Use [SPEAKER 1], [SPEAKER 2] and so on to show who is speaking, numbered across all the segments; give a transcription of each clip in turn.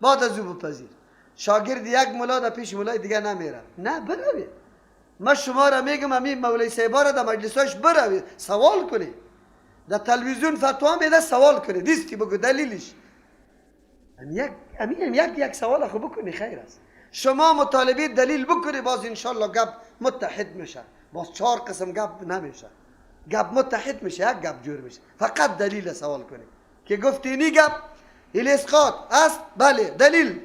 [SPEAKER 1] بعد از او بپذیر. شاگرد یک ملا در پیش ملای دیگه نمیره، نه بروید. ما شما را میگم همین مولوی صاحبا را در مجلساش بروید سوال کنید، در تلویزیون فتوا میده سوال کنید، دیستی بگو دلیلش. همین یک سوال خو بکنی خیر است. شما مطالبه دلیل بکنی باز انشالله گپ متحد میشه. باز چهار قسم گپ نمیشه، گپ متحد میشه، یک گپ جور میشه. فقط دلیل سوال کنی که گفتی اینی گپ الاسقاط است، بله دلیل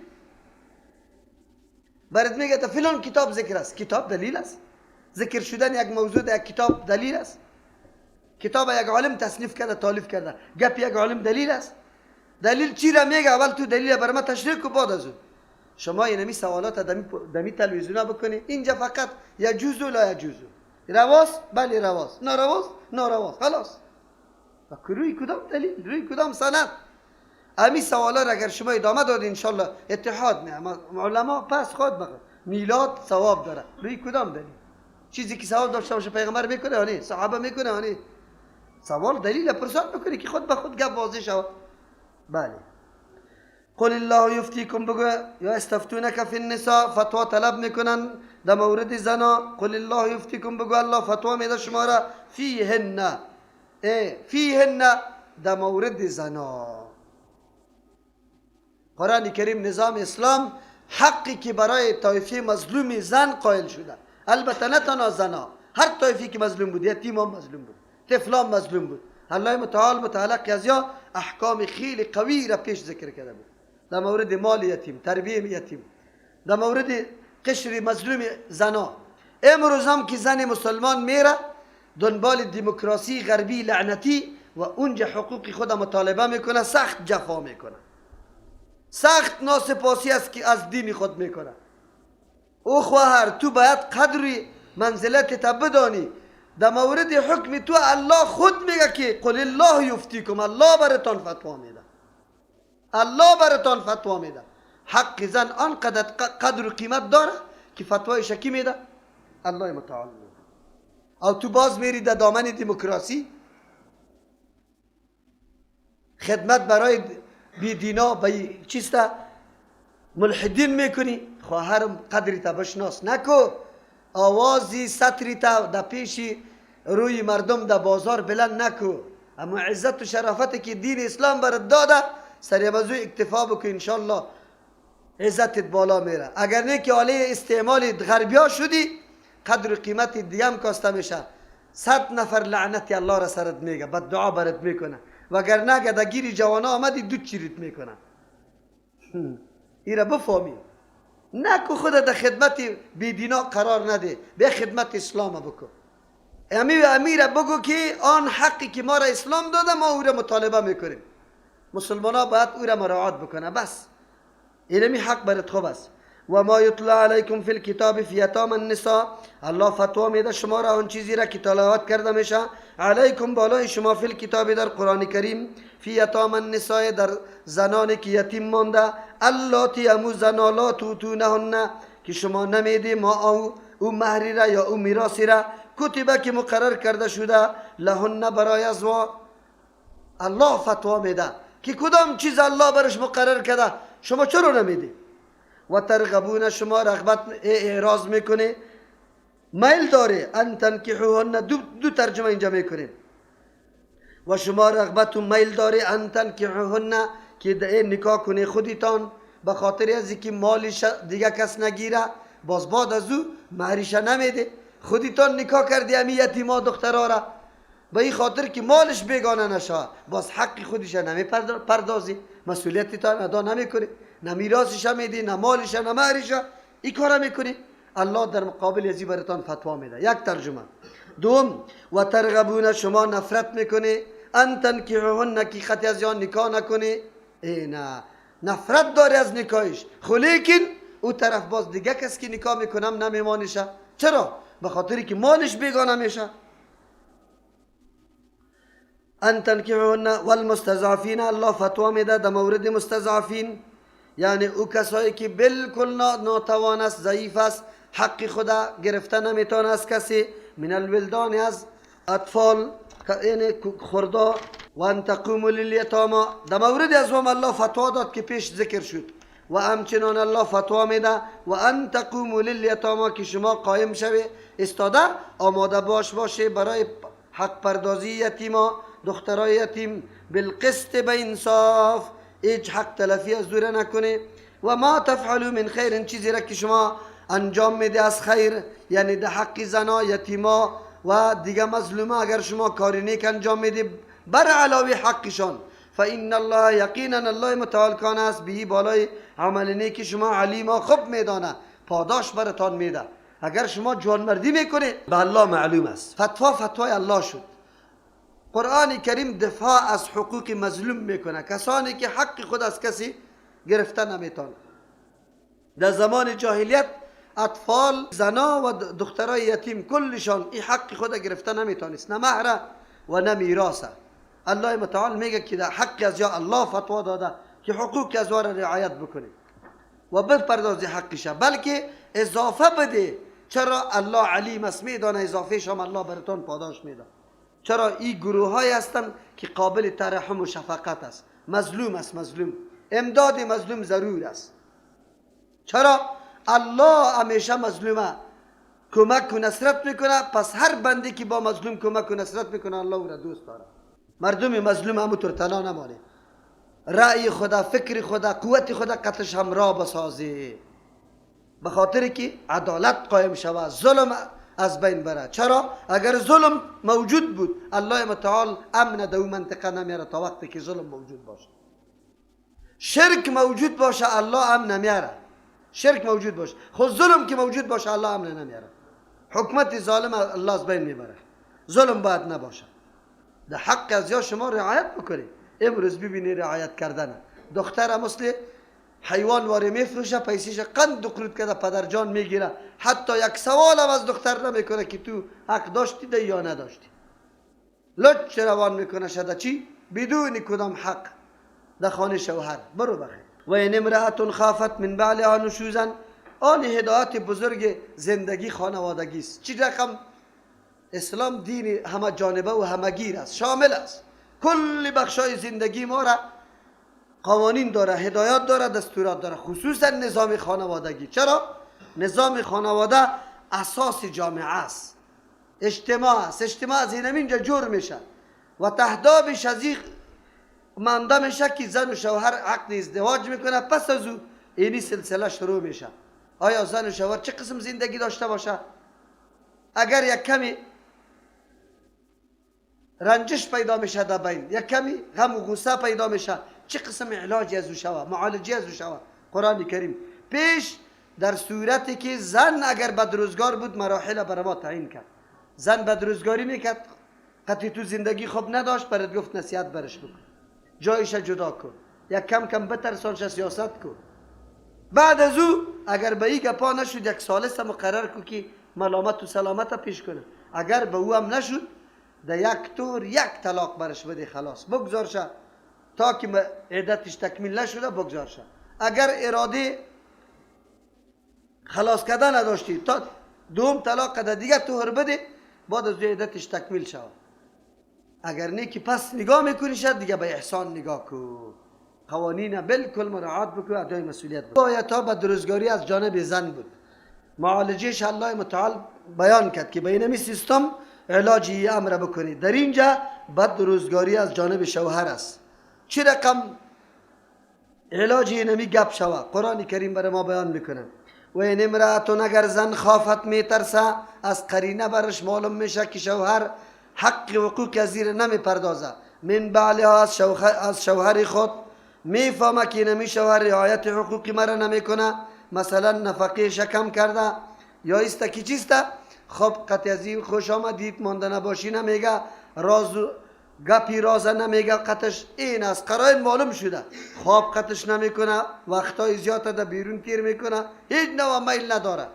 [SPEAKER 1] برات میگه تا فلان کتاب ذکر است، کتاب دلیل است. ذکر شدن یک موضوع در یک کتاب دلیل است. کتاب یک عالم تصنیف کرده، تالیف کرده، گپ یک عالم دلیل است. دلیل چی را میگه؟ اول تو دلیل بر ما تشریح کو، بعد از اون شما اینمی سوالات دمی تلویزیون بکنی. اینجا فقط یجوز و لا یجوز، رواست بله رواست، نارواست نارواست، خلاص. و روی کدام دلیل، روی کدام سند؟ امی سوالا را اگر شما ادامه داد انشالله اتحاد می. علما پس خود بخواد میلاد ثواب داره، روی کدام دلیل؟ چیزی که ثواب داشته باشه پیغمبر میکنه یا نه؟ صحابه میکنه یا نه؟ سوال دلیل پرسان بکنی که خود به خود گپ واضح شود. بله. قل الله یفتیکم، بگو یا استفتونک فی النساء، فتوا طلب میکنن در مورد زنا. قل الله یفتیکم، بگو الله فتوا میده شما را فیهن، فیهن در مورد زنا. قرآن کریم نظام اسلام حقی که برای طایفه مظلوم زن قائل شده، البته نه تنها زنا، هر طایفی که مظلوم بود، یتیم هم مظلوم بود، طفلان مظلوم بود، الله متعال متعلق از یا احکام خیلی قوی را پیش ذکر کرده بود در مورد مال یتیم، تربیه یتیم، در مورد قشر مظلوم زنا. امروز هم که زن مسلمان میره دنبال دموکراسی غربی لعنتی و اونجا حقوق خود مطالبه میکنه، سخت جفا میکنه، سخت ناسپاسی است که از دین خود میکنه. او خواهر تو باید قدر منزلت تا بدانی. در مورد حکم تو الله خود میگه که قل الله یفتیکم، الله براتان فتوا میده، الله براتان فتوا میده. حق زن آنقدر قدر و قیمت داره که فتوای شکی میده الله متعال میده. او تو باز میری در دامن دموکراسی، خدمت برای بیدینا به چیستا ملحدین میکنی. خواهرم قدری تا بشناس، نکو آوازی سطری تا در پیشی روی مردم در بازار بلند نکو. اما عزت و شرافت که دین اسلام برات داده سر موضوع اکتفا بکن، انشالله عزتت بالا میره. اگر نه که آله استعمال غربیا شدی، قدر و قیمت دیگه هم کاسته میشه. 100 نفر لعنت الله را سرت میگه، بد دعا برات میکنه. وگرنه اگه در گیر جوانا آمدی دو چیریت میکنه. ایره بفهمی، نکو خود در خدمت بیدینا قرار نده، به خدمت اسلام بکن. امیر بگو که آن حقی که ما را اسلام داده ما او را مطالبه میکنیم، مسلمان ها باید او را مراعات بکنه. بس اینمی حق برات خوب است. و ما یتلی علیکم فی الکتاب فی یتام النساء، الله فتوا میده شما را آن چیزی را که تلاوت کرده میشه علیکم بالای شما فی الکتاب در قرآن کریم، فی یتام النساء در زنانی که یتیم مانده، اللاتی امو زنا لا توتونهن که شما نمیدی ما او مهری را یا او میراثی را، کتبه که مقرر کرده شده لهن برای ازوا. الله فتوا میده که کدام چیز الله برش مقرر کرده شما چرا نمیدی؟ و ترغبون شما رغبت اعراض میکنه، میل داره ان تنکحوهن، دو ترجمه اینجا میکنیم. و شما رغبت و میل داره ان تنکحوهن که نکاح کنه خودتان، به خاطر از اینکه مالش دیگه کس نگیره، باز بعد از او مهریش نمیده، خودتان نکاح کردی امی یتیما دخترا را، به این خاطر که مالش بیگانه نشه، باز حق خودش نمی پردازی، مسئولیتتان ادا نمیکنی، نه میراثش میدی، نه مالش، نه مهرش، این کارا میکنی. الله در مقابل ازی براتان فتوا میده. یک ترجمه. دوم و ترغبون شما نفرت میکنی ان تنکحوهن که خطی از آن نکاح نکنی، ای نه نفرت داری از نکاحش، خو لیکن او طرف باز دیگه کس که نکاح میکنم نمیمانشه. چرا؟ به خاطری که مالش بیگانه میشه. ان تنکحوهن والمستضعفین، الله فتوا میده در مورد مستضعفین، یعنی او کسایی که بالکل ناتوان است، ضعیف است، حق خدا گرفته نمیتونه از کسی، من الولدان از اطفال، یعنی خردا و ان تقوموا للیتاما، در مورد از هم الله فتوا داد که پیش ذکر شد، و همچنان الله فتوا میده و ان تقوموا للیتاما، که شما قایم شوی، استاده آماده باش باشه برای حق پردازی یتیما، دخترای یتیم، بالقسط، به انصاف، هیچ حق تلفی از دور نکنه. و ما تفعلوا من خیر، چیزی را که شما انجام میده از خیر، یعنی در حق زنا، یتیما و دیگه مظلومه، اگر شما کاری نیک انجام میده بر علاوه حقشان، فإن الله، یقینا الله متعال کان است به بالای عمل نیک شما علیما، خوب میدانه، پاداش برتان میده. اگر شما جوانمردی میکنه به الله معلوم است. فتوا فتوای الله شد. قرآن کریم دفاع از حقوق مظلوم میکنه، کسانی که حق خود از کسی گرفته نمیتونه. در زمان جاهلیت اطفال، زنا و دخترای یتیم کلشان این حق خود گرفته نمیتونست، نه مهره و نه میراثه. الله متعال میگه که در حق از یا الله فتوا داده که حقوق از را رعایت بکنه و بپردازی حقشه، بلکه اضافه بده. چرا؟ الله علیم است، میدانه، اضافه شما الله براتون پاداش میده. چرا؟ این گروه های هستند که قابل ترحم و شفقت است، مظلوم است، مظلوم، امداد مظلوم ضرور است. چرا؟ الله همیشه مظلومه کمک و نصرت میکنه، پس هر بندی که با مظلوم کمک و نصرت میکنه الله او را دوست داره. مردم مظلوم همونطور تنها نمانه، رأی خدا، فکر خدا، قوت خدا قتش همراه بسازی، به خاطر که عدالت قایم شود، ظلم از بین بره. چرا؟ اگر ظلم موجود بود الله متعال امن در اون منطقه نمیاره تا وقتی که ظلم موجود باشه. شرک موجود باشه الله امن نمیاره، شرک موجود باشه، خود ظلم که موجود باشه الله امن نمیاره. حکمت ظالم الله از بین میبره. ظلم باید نباشه. در حق از یا شما رعایت بکنید. امروز ببینی رعایت کردن دختر مثل حیوان واری میفروشه، پیسیش قند و قروت کرده پدرجان میگیره، حتی یک سوال هم از دختر نمیکنه که تو حق داشتی ده یا نداشتی. لچ روان میکنه شده چی؟ بدون کدام حق در خانه شوهر. برو بخیر. و این امرأة خافت من بعلها نشوزا، آن هدایت بزرگ زندگی خانوادگی است. چی رقم اسلام دین همه جانبه و همه گیر است، شامل است، کل بخشای زندگی ما را قوانین داره، هدایات داره، دستورات داره، خصوصا نظام خانوادگی. چرا؟ نظام خانواده اساس جامعه است، اجتماع است، اجتماع از اینجا جور میشه و تهدابش از این مانده میشه که زن و شوهر عقد ازدواج میکنه، پس از او اینی سلسله شروع میشه. آیا زن و شوهر چه قسم زندگی داشته باشه؟ اگر یک کمی رنجش پیدا میشه در بین، یک کمی غم و غصه پیدا میشه، چه قسم علاج از او شوه، معالجه از او شوه؟ قرآن کریم پیش در صورتی که زن اگر بدروزگار بود مراحل برای ما تعیین کرد. زن بدروزگاری میکرد، قطعی تو زندگی خوب نداشت، برات گفت نصیحت برش بکن، جایش جدا کن، یک کم کم بترسانش، سیاست کن. بعد از او اگر به این گپا نشد یک ثالث مقرر کن که ملامت و سلامت پیش کنه. اگر به او هم نشد در یک طور یک طلاق برش بده، خلاص بگذار شه تا که عدتش تکمیل نشده بگذار شه. اگر اراده خلاص کردن نداشتی تا دوم طلاق ده دیگه طهر بده، بعد از عدتش تکمیل شود. اگر نه که پس نگاه میکنی شد دیگه به احسان نگاه کن، قوانین بالکل مراعات بکن، ادای مسئولیت بکن. آیت ها به درستگاری از جانب زن بود، معالجهش الله متعال بیان کرد که به اینمی سیستم علاجی امر بکنید. در اینجا بد روزگاری از جانب شوهر است. چه رقم علاج اینمی گپ شوه قرآن کریم برای ما بیان میکنه. و این امرأتون، اگر زن خافت میترسه، از قرینه برش معلوم میشه که شوهر حق حقوق از زیر نمیپردازه، من بعلها از شوهر خود میفهمه که اینمی شوهر رعایت حقوق مرا نمیکنه، مثلا نفقه کم کرده یا ایسته که چیسته، خب قطعی از این خوش آمدید مانده نباشی نمیگه، راز گپی رازه نمیگه، قطش این از قرائن معلوم شده، خواب قطش نمیکنه، وقتای زیاد در بیرون تیر میکنه، هیچ نوع میل نداره.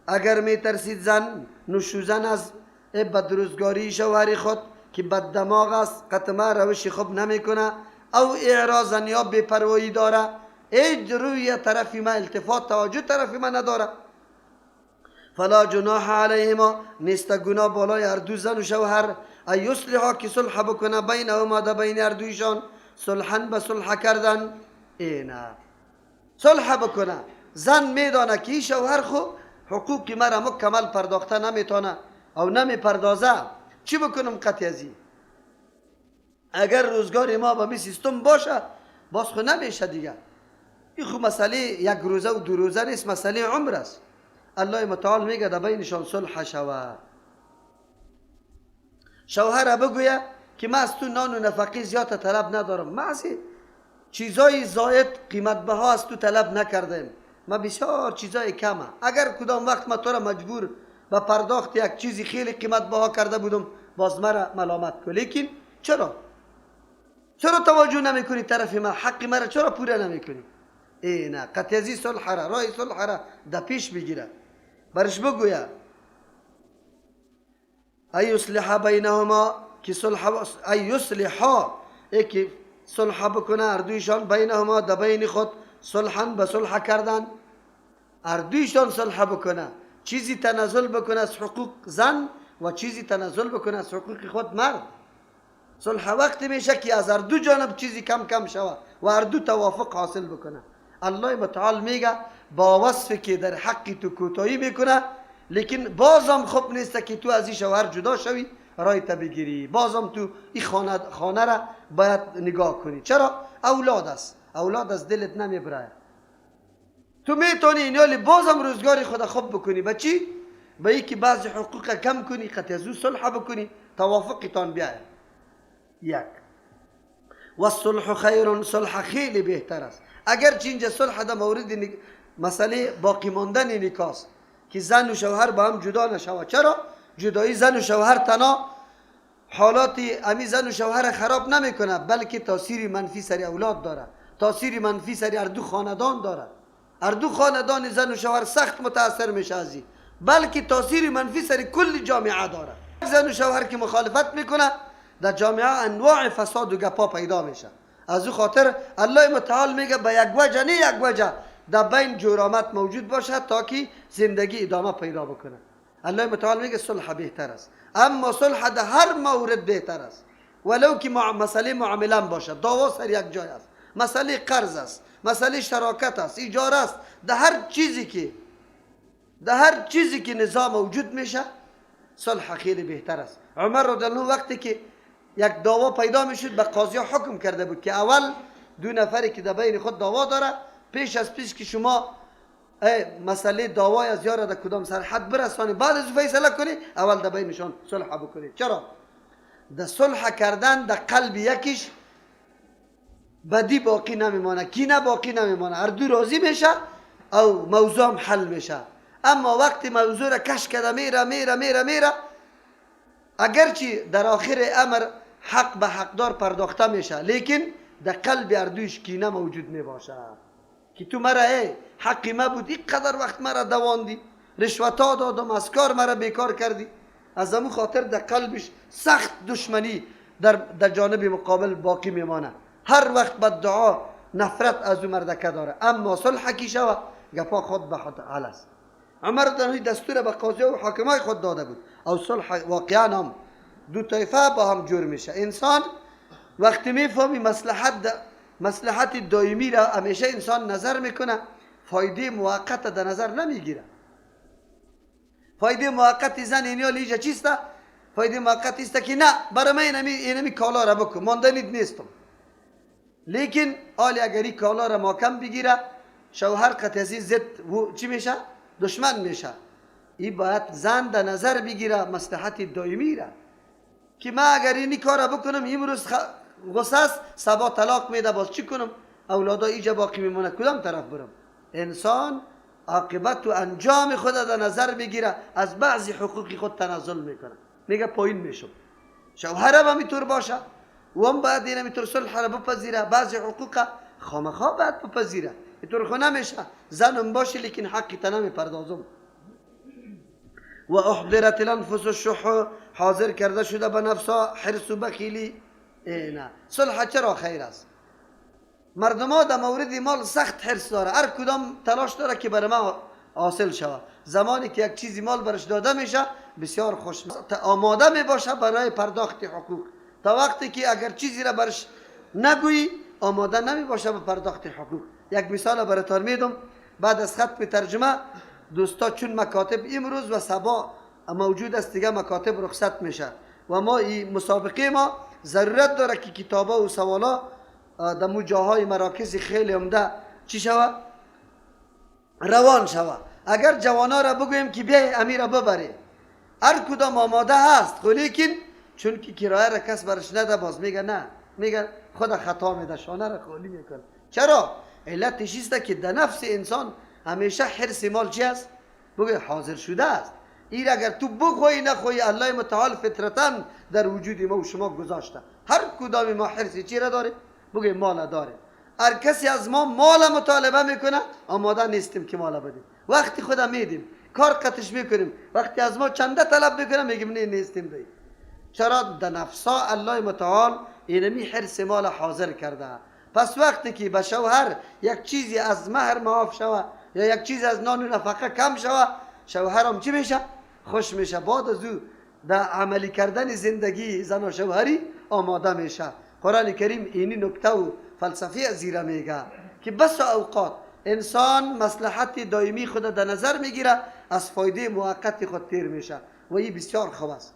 [SPEAKER 1] اگر میترسید زن نشوزن از بدروزگاری شوهر خود که بد دماغ است، قطمه روش خوب نمیکنه، او اعراضا یا بی‌پروایی داره، هیچ روی طرفی ما التفات توجه طرفی ما نداره، فلا جناح علیهما، نیست گناه بالای هر دو زن و شوهر، ان یصلحا که صلح بکنه بینهما در بین هر دویشان، صلحا به صلح کردن. اینا صلح بکنه. زن میدانه که این شوهر خو حقوق مرا مکمل پرداخته نمیتونه او نمیپردازه، چی بکنم قطعی ازی؟ اگر روزگار ما به می سیستم باشه باز خو نمیشه دیگه. این خو مسئله یک روزه و دو روزه نیست، مسئله عمر است. الله متعال میگه در بینشان صلح شوه. شوهر بگویه که من از تو نان و نفقه زیاد طلب ندارم، من از چیزای زاید قیمت بها از تو طلب نکردم، من بسیار چیزای کمه. اگر کدام وقت من تو را مجبور به پرداخت یک چیزی خیلی قیمت بها کرده بودم باز مرا ملامت کن. لیکن چرا توجه نمیکنی طرف من؟ حق مرا چرا پوره نمیکنی؟ ای نه، قطعی صلح را، رای صلح را در پیش بگیره، برش بگویه ای یصلح بینهما که صلح، ای یصلحا ای که صلح بکنه اردویشان بینهما در بین خود، صلحا به صلح کردن، اردویشان صلح بکنه، چیزی تنازل بکنه از حقوق زن و چیزی تنازل بکنه از حقوق خود مرد. صلح وقتی میشه که از هر دو جانب چیزی کم کم شوه و هر دو توافق حاصل بکنه. الله متعال میگه با وصف که در حق تو کوتاهی میکنه، لیکن بازم خوب نیست که تو از این شوهر جدا شوی، رای تا بگیری، بازم تو این خانه را باید نگاه کنی. چرا؟ اولاد است، اولاد از دلت نمیبره. تو میتونی اینالی بازم روزگار خود خوب بکنی، به چی؟ به اینکه بعضی حقوق کم کنی، قطع از او صلح بکنی، توافقتان بیاید. یک و صلح خیر، صلح خیلی بهتر است. اگر اینجا صلح در مورد مسئله باقی ماندن نکاح که زن و شوهر با هم جدا نشود. چرا؟ جدایی زن و شوهر تنها حالات امی زن و شوهر خراب نمیکنه، بلکه تاثیر منفی سر اولاد داره، تاثیر منفی سر هر دو خاندان داره. هر دو خاندان زن و شوهر سخت متاثر میشه از این، بلکه تاثیر منفی سر کل جامعه داره. زن و شوهر که مخالفت میکنه در جامعه انواع فساد و گپا پیدا میشه. از او خاطر الله متعال میگه به یک وجه نه یک وجه در بین جرامت موجود باشه تا که زندگی ادامه پیدا بکنه. الله متعال میگه صلح بهتر است، اما صلح در هر مورد بهتر است، ولو که مسئله معامله باشه، دعوا سر یک جای است، مسئله قرض است، مسئله شراکت است، اجاره است، در هر چیزی که نظام موجود میشه صلح خیلی بهتر است. عمر رضی الله عنه وقتی که یک دعوا پیدا میشد به قاضی حکم کرده بود که اول دو نفری که در بین خود دعوا داره، پیش از پیش که شما مسئله دعوای از یار در کدام سرحد برسانی، بعد از فیصله کنی، اول در بینشان صلح بکنی. چرا؟ در صلح کردن در قلب یکیش بدی باقی نمیمانه، کینه باقی نمیمانه، هر دو راضی میشه او موضوع هم حل میشه. اما وقتی موضوع را کش کرده میره میره میره میره، اگرچه در آخر امر حق به حقدار پرداخته میشه، لیکن در قلب اردویش کینه موجود میباشه که تو مرا ای حقی ما بود، اینقدر وقت مرا دواندی، رشوتا دادم، از کار مرا بیکار کردی. از امو خاطر در قلبش سخت دشمنی در جانب مقابل باقی میمانه. هر وقت بد دعا نفرت از او مردکه داره. اما صلح کی شوه گپا خود به خود حل است. عمر دانهی دستور به قاضی و حاکمای خود داده بود او صلح واقعا هم دو طایفه با هم جور میشه. انسان وقتی میفهمی مصلحت دائمی را همیشه انسان نظر میکنه، فایده موقت در نظر نمیگیره. فایده موقت زن اینیا لیجا چیست؟ فایده موقت است که نه برای من اینمی کالا را بکن، ماندنیت نیستم. لیکن آلی اگر این کالا را ماکم بگیره، شوهر قطعی زد چی میشه؟ دشمن میشه. این باید زن در نظر بگیره مصلحت دائمی را که من اگر اینی کار بکنم امروز غصه است، صبا طلاق میده، باز چی کنم؟ اولادا اینجا باقی میمونه، کدام طرف برم؟ انسان عاقبت و انجام خود در نظر بگیره، از بعضی حقوق خود تنازل میکنه، میگه پایین میشم. شوهر هم اینطور باشه و هم باید این اینطور صلح را بپذیره، بعضی حقوق خامخا باید بپذیره، اینطور خو نمیشه زنم باشه لیکن حقی تا نمیپردازم. و احضرت الانفس الشح، حاضر کرده شده به نفسها حرص و بخیلی. نه صلح چرا خیر است؟ مردم ها در مورد مال سخت حرص داره، هر کدام تلاش داره که برای ما حاصل شود. زمانی که یک چیزی مال برش داده میشه بسیار خوش آماده می باشه برای پرداخت حقوق. تا وقتی که اگر چیزی را برش نگویی آماده نمی باشه به پرداخت حقوق. یک مثال براتان میدم بعد از ختم ترجمه. دوستا چون مکاتب امروز و صبا موجود است، دیگه مکاتب رخصت میشه و ما این مسابقه ما ضرورت داره که کتابا و سوالا در جاهای مراکز خیلی عمده چی شوه؟ روان شوه. اگر جوانا را بگوییم که بیای امیر ببری، هر کدام آماده هست، خو لیکن چون که کرایه را کس برش نده باز میگه نه، میگه خود خطا میده، شانه را خالی میکنه. چرا؟ علتش است که در نفس انسان همیشه حرص مال چی است؟ بگه حاضر شده است. این اگر تو بخوای نخوای الله متعال فطرتا در وجود ما و شما گذاشته. هر کدام ما حرص چی را داره؟ بگه مال داره. هر کسی از ما مال مطالبه میکنه آماده نیستیم که مال بدیم. وقتی خدا میدیم کار قطش میکنیم، وقتی از ما چنده طلب میکنه میگیم نه نیستیم دی. چرا؟ در نفسا الله متعال اینمی حرص مال حاضر کرده. پس وقتی که به شوهر یک چیزی از مهر معاف شوه یا یک چیزی از نان و نفقه کم شوه، شوهرم چی میشه؟ خوش میشه. بعد از او در عملی کردن زندگی زن و شوهری آماده میشه. قرآن کریم اینی نکته و فلسفه زیره میگه که بس اوقات انسان مصلحت دائمی خود در نظر میگیره، از فایده موقت خود تیر میشه و این بسیار خوب است.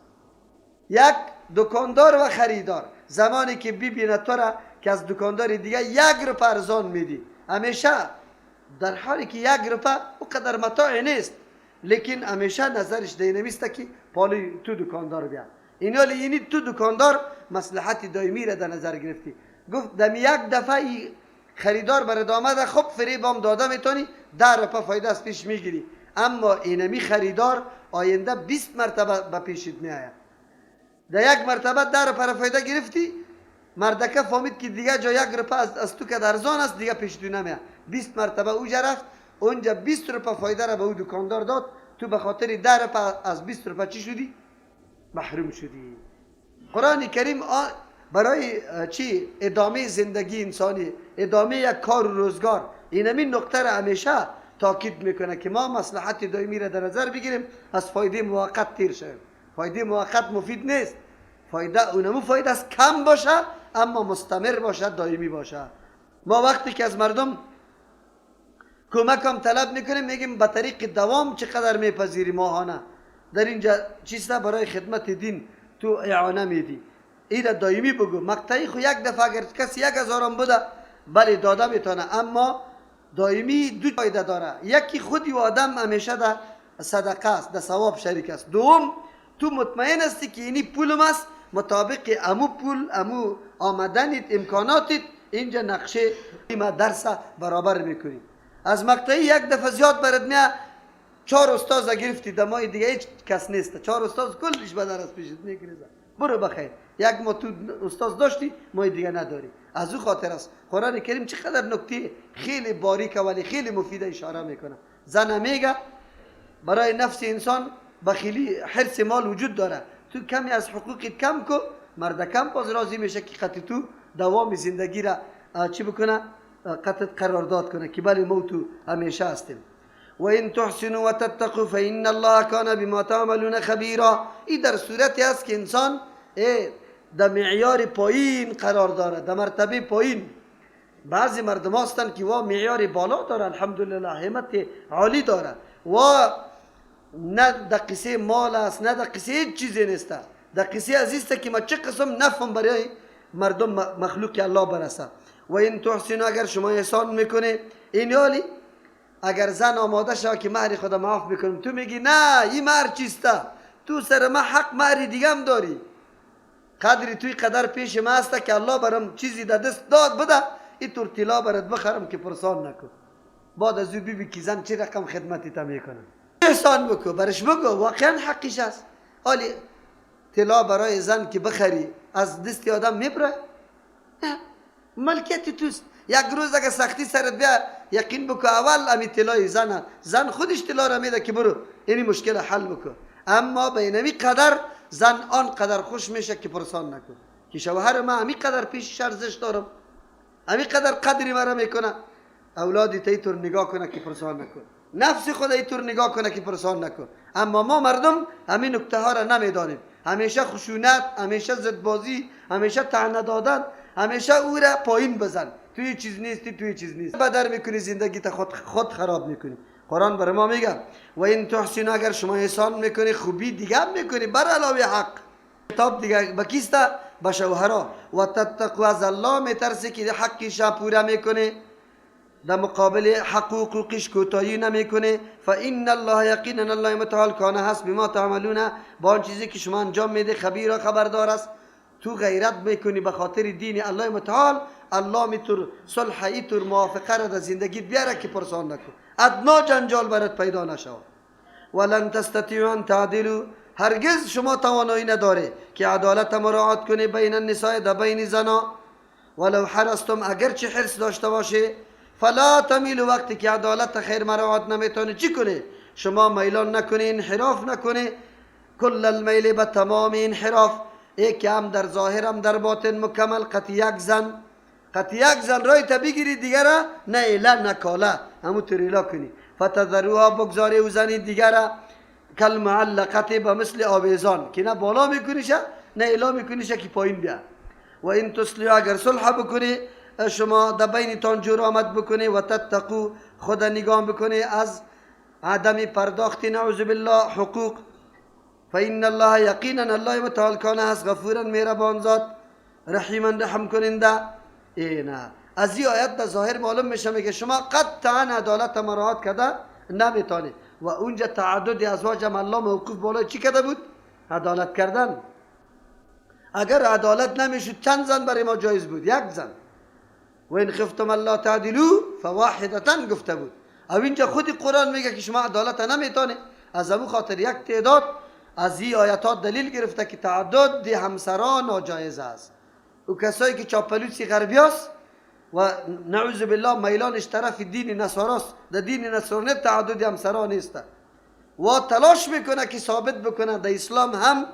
[SPEAKER 1] یک دکاندار و خریدار زمانی که ببینه تو را که از دکاندار دیگه یک روپه ارزان میدی، همیشه در حالی که یک روپه او قدر متاع نیست، لیکن همیشه نظرش دینمیست که پالی تو دکاندار بیا. اینالی اینی تو دکاندار مصلحت دائمی را در نظر گرفتی. گفت دم یک دفعه خریدار برات آمده، خب فریبام داده میتونی 10 روپه فایده از پیش میگیری، اما اینمی خریدار آینده 20 مرتبه به پیشت میآید. در یک مرتبه 10 روپه فایده گرفتی، مردکه فهمید که دیگه جا یک روپه از تو که ارزان است دیگه پیش تو نمیاد. 20 مرتبه اوجا رفت، اونجا 20 روپه فایده را به او دکاندار داد، تو به خاطر 10 روپه از 20 روپه چی شدی؟ محروم شدی. قرآن کریم برای چی؟ ادامه زندگی انسانی، ادامه یک کار و روزگار، اینمی نقطه را همیشه تاکید میکنه که ما مصلحت دائمی را در نظر بگیریم، از فایده موقت تیر شویم. فایده موقت مفید نیست، فایده اونمو فایده است کم باشه اما مستمر باشه، دائمی باشه. ما وقتی که از مردم کمک هم طلب میکنیم میگیم به طریق دوام چقدر میپذیری ماهانه، در اینجا چیسته برای خدمت دین تو اعانه میدی، این دائمی بگو. مقطعی خو یک دفعه اگر کسی 1000 هم بوده بله داده میتونه، اما دائمی دو فایده داره. یکی خودی و آدم همیشه در صدقه است، در ثواب شریک است. دوم تو مطمئن هستی که اینی پولم است، مطابق امو پول امو آمدنیت امکاناتت اینجا نقشه ما درس برابر میکنی. از مقطعی یک دفعه زیاد برات میاد، 4 استاد گرفتی دمای دیگه هیچ کس نیست، 4 استاد کلش به درس پیشت میگریزه، برو بخیر. یک ما تو استاد داشتی ما دیگه نداری. از او خاطر است قرآن کریم چقدر نکته خیلی باریک ولی خیلی مفید اشاره میکنه. زن میگه برای نفس انسان بخیلی حرص مال وجود داره، تو کمی از حقوقت کم کو، مرد کم باز راضی میشه که قطع تو دوام زندگی را چی بکنه؟ قطع قرارداد کنه که بله ما تو همیشه هستیم. و این تحسنوا و تتقوا فإن الله کان بما تعملون خبیرا. این در صورتی است که انسان در معیار پایین قرار داره، در مرتبه پایین. بعضی مردم هستند که وا معیار بالا داره، الحمدلله همت عالی داره، و نه در قصه مال است نه در قصه هیچ چیزی نیست، در قصه عزیز که ما چه قسم نفهم برای مردم مخلوق الله برسه. و این تحسنوا، اگر شما احسان میکنه، این یالی اگر زن آماده شد که مهر خدا معاف میکنم، تو میگی نه این مهر چیسته، تو سر ما حق مهر دیگه هم داری، قدری توی قدر پیش ما است که الله برام چیزی در دست داد بده، این طور طلا برات بخرم که پرسان نکن. بعد از او ببین که زن چه رقم خدمتی تا میکنه. احسان بکو، برش بگو واقعا حقش است. حالی طلا برای زن که بخری از دست آدم میبره؟ نه، ملکیت توست. یک روز اگر سختی سرت بیا یقین بکو اول امی طلای زن، زن خودش طلا را میده که برو اینی مشکل حل بکو. اما به اینمی قدر زن آن قدر خوش میشه که پرسان نکن که شوهر ما امی قدر پیشش ارزش دارم، امی قدر قدری مرا میکنه. اولادی تا اینطور نگاه کنه که پرسان نکن، نفس خود اینطور نگاه کنه که پرسان نکن. اما ما مردم همین نکته ها را نمیدانیم. همیشه خشونت، همیشه ضدبازی، همیشه طعنه دادن، همیشه او را پایین بزن، توی چیز نیستی، توی چیز نیست، بدر میکنی زندگی تا خود خراب میکنی. قرآن بر ما میگه و این تحسین، اگر شما احسان میکنی، خوبی دیگه هم میکنی بر علاوه حق کتاب دیگه بکیسته به شوهرا، و تتقوا، از الله میترسی که حقش پورا میکنه، در مقابل حق و حقوقش کوتاهی نمیکنه. فان الله یقینا الله متعال کان هست بما تعملون، با آن چیزی که شما انجام میده خبیر و خبردار است. تو غیرت میکنی به خاطر دین الله متعال، الله میتور صلح ایتور موافقه را در زندگیت بیاره که پرسان نکن، ادنا جنجال برات پیدا نشود. ولن تستطیعوا ان تعدلوا، هرگز شما توانایی نداره که عدالت مراعات کنی بین النساء، در بین زنا، ولو حرصتم، اگرچه حرص داشته باشه. فلا تمیلوا، وقتی که عدالت خیر مراعات نمیتونه چی کنه؟ شما میلان نکنه، انحراف نکنه، کل المیل، به تمام انحراف، ای که هم در ظاهر هم در باطن مکمل، قطع یک زن، قطع یک زن رای تا بگیری دیگه را نه ایله نه کاله، همو تریلا کنی. فتذروها، بگذاری او زنی دیگه را، کالمعلقه، به مثل آویزان که نه بالا میکنیشه نه ایلا میکنیشه که پایین بیا. و این تصلحوا، اگر صلح بکنی شما در بینتان جور آمد بکنی، و تتقو، خود نگاه بکنی از عدم پرداخت نعوذ بالله حقوق، فإن الله یقینا الله متعال کان هست غفورا مهربان ذات، رحیما رحم کننده. اینا از این آیت در ظاهر معلوم میشه، میگه شما قطعا عدالت مراعات کرده نمیتونی. و اونجا تعدد ازواج هم الله موقوف بالای چی کرده بود؟ عدالت کردن. اگر عدالت نمیشد چند زن برای ما جایز بود؟ یک زن. و این خفتم الا تعدلوا فواحدة گفته بود. او اینجا خود قرآن میگه که شما عدالت نمیتونی. از امو خاطر یک تعداد از این آیات دلیل گرفته که تعدد همسران ناجایز است. و کسایی که چاپلوسی غربی است و نعوذ بالله میلانش طرف دین نصاراست، در دین نصرانی تعدد همسران نیست و تلاش میکنه که ثابت بکنه در اسلام هم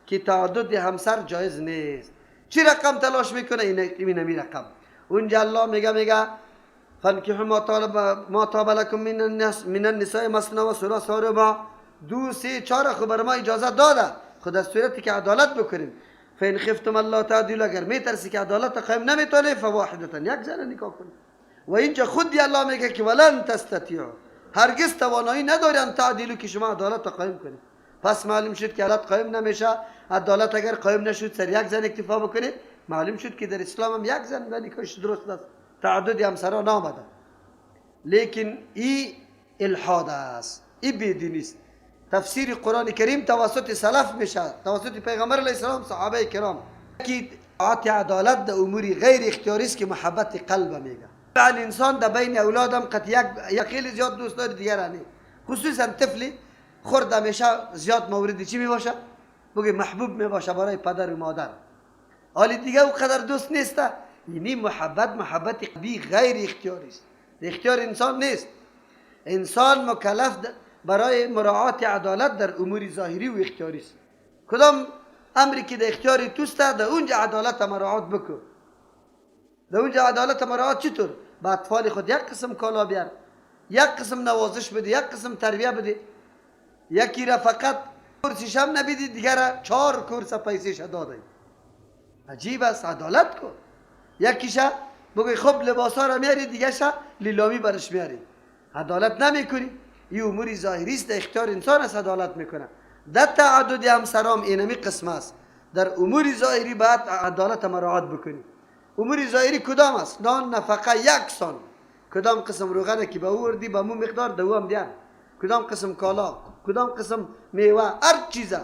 [SPEAKER 1] که تعدد همسر جایز نیست. چی رقم تلاش میکنه؟ این این رقم. اونجا الله میگه فانکحوا ما طاب لکم من النساء مثنی و ثلاث و رباع، دو سه چهار خو بر ما اجازه داده، خود از صورتی که عدالت بکنیم. فإن خفتم الا تعدلوا، اگر میترسی که عدالت قایم نمیتونه، فواحدة، یک زن نکاح کنی. و اینجا خودی الله میگه که ولن تستطیعوا، هرگز توانایی نداری ان تعدلوا که شما عدالت قایم کنید. پس معلوم شد که عدالت قایم نمیشه. عدالت اگر قایم نشد سر یک زن اکتفا بکنید، معلوم شد که در اسلام هم یک زن نکاحش درست است، تعدد همسران نامده. لیکن ای الحاد است، ای بیدینی است. تفسیر قرآن کریم توسط سلف میشه، توسط پیغمبر علیه السلام، صحابه کرام، که عدالت در امور غیر اختیاری است که محبت قلب میگه. بعد انسان در بین اولادم قد یک خیلی زیاد دوست داره دیگر نی، خصوصا طفلی خورده میشه زیاد مورد چی میباشه؟ بگه محبوب میباشه برای پدر و مادر. حالی دیگه او قدر دوست نیست. یعنی محبت محبت بی غیر اختیاری است، اختیار انسان نیست. انسان مکلف برای مراعات عدالت در امور ظاهری و اختیاری است. کدام امری که در اختیار توست در اونجا عدالت مراعات بکن. در اونجا عدالت مراعات چطور؟ به اطفال خود یک قسم کالا بیار، یک قسم نوازش بده، یک قسم تربیه بده. یکی را فقط کورسش هم نبیدی، دیگر را 4 کورس پیسیش داده. عجیب است. عدالت کن. یکیشه بگوی خب لباسا را میاری، دیگه لیلامی برش میاری. عدالت نمیکنی. این امور ظاهری است، اختیار انسان است عدالت میکنه. در تعدد همسرام اینمی قسم است. در امور ظاهری باید عدالت مراعات بکنی. امور ظاهری کدام است؟ نان نفقه یکسان، کدام قسم روغن که به اوردی به مو مقدار دو هم دیان، کدام قسم کالا، کدام قسم میوه، هر چیزه.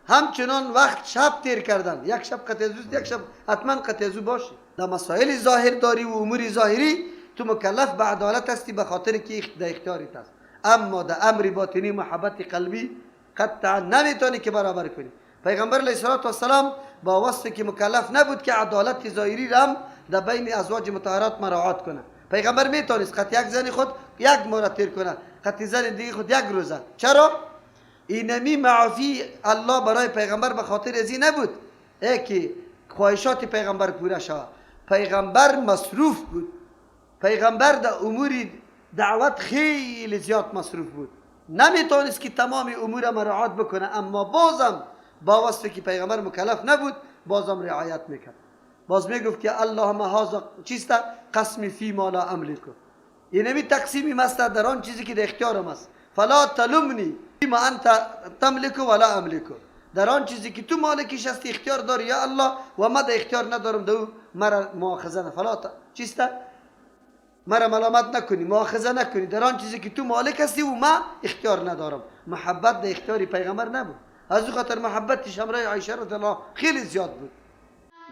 [SPEAKER 1] همچنان وقت شب تیر کردن، یک شب قطع زوست، یک شب حتما قطع زو باشه. در مسائل ظاهر داری و امور ظاهری تو مکلف به عدالت هستی به خاطر که در اختیارت است. اما در امر باطنی محبت قلبی قطعا نمیتونی که برابر کنی. پیغمبر علیه السلام با وصف که مکلف نبود که عدالت ظاهری را هم در بین ازواج مطهرات مراعات کنه. پیغمبر میتونست قطع یک زن خود یک ماه تیر کنه، قطع زن دیگه خود یک روزه. چرا؟ اینمی معافی الله برای پیغمبر به خاطر ازی نبود ای که خواهشات پیغمبر پوره شود. پیغمبر مصروف بود، پیغمبر در امور دعوت خیلی زیاد مصروف بود، نمیتونست که تمام امور مراعات بکنه، اما بازم با وصفی که پیغمبر مکلف نبود بازم رعایت میکرد. باز میگفت که اللهم هذا چیست؟ قسمی فی ما لا املک، اینمی تقسیمی مست در آن چیزی که در اختیارم است. فلا تلمنی فیما انت تملک ولا املک، در آن چیزی که تو مالکش هستی اختیار داری یا الله و ما در اختیار ندارم، دو مرا مؤاخذه نه، فلا چیست؟ مرا ملامت نکنی، مؤاخذه نکنی در آن چیزی که تو مالک هستی و ما اختیار ندارم. محبت در اختیار پیغمبر نبود، از او خاطر محبتش همراه عایشه رضی الله خیلی زیاد بود.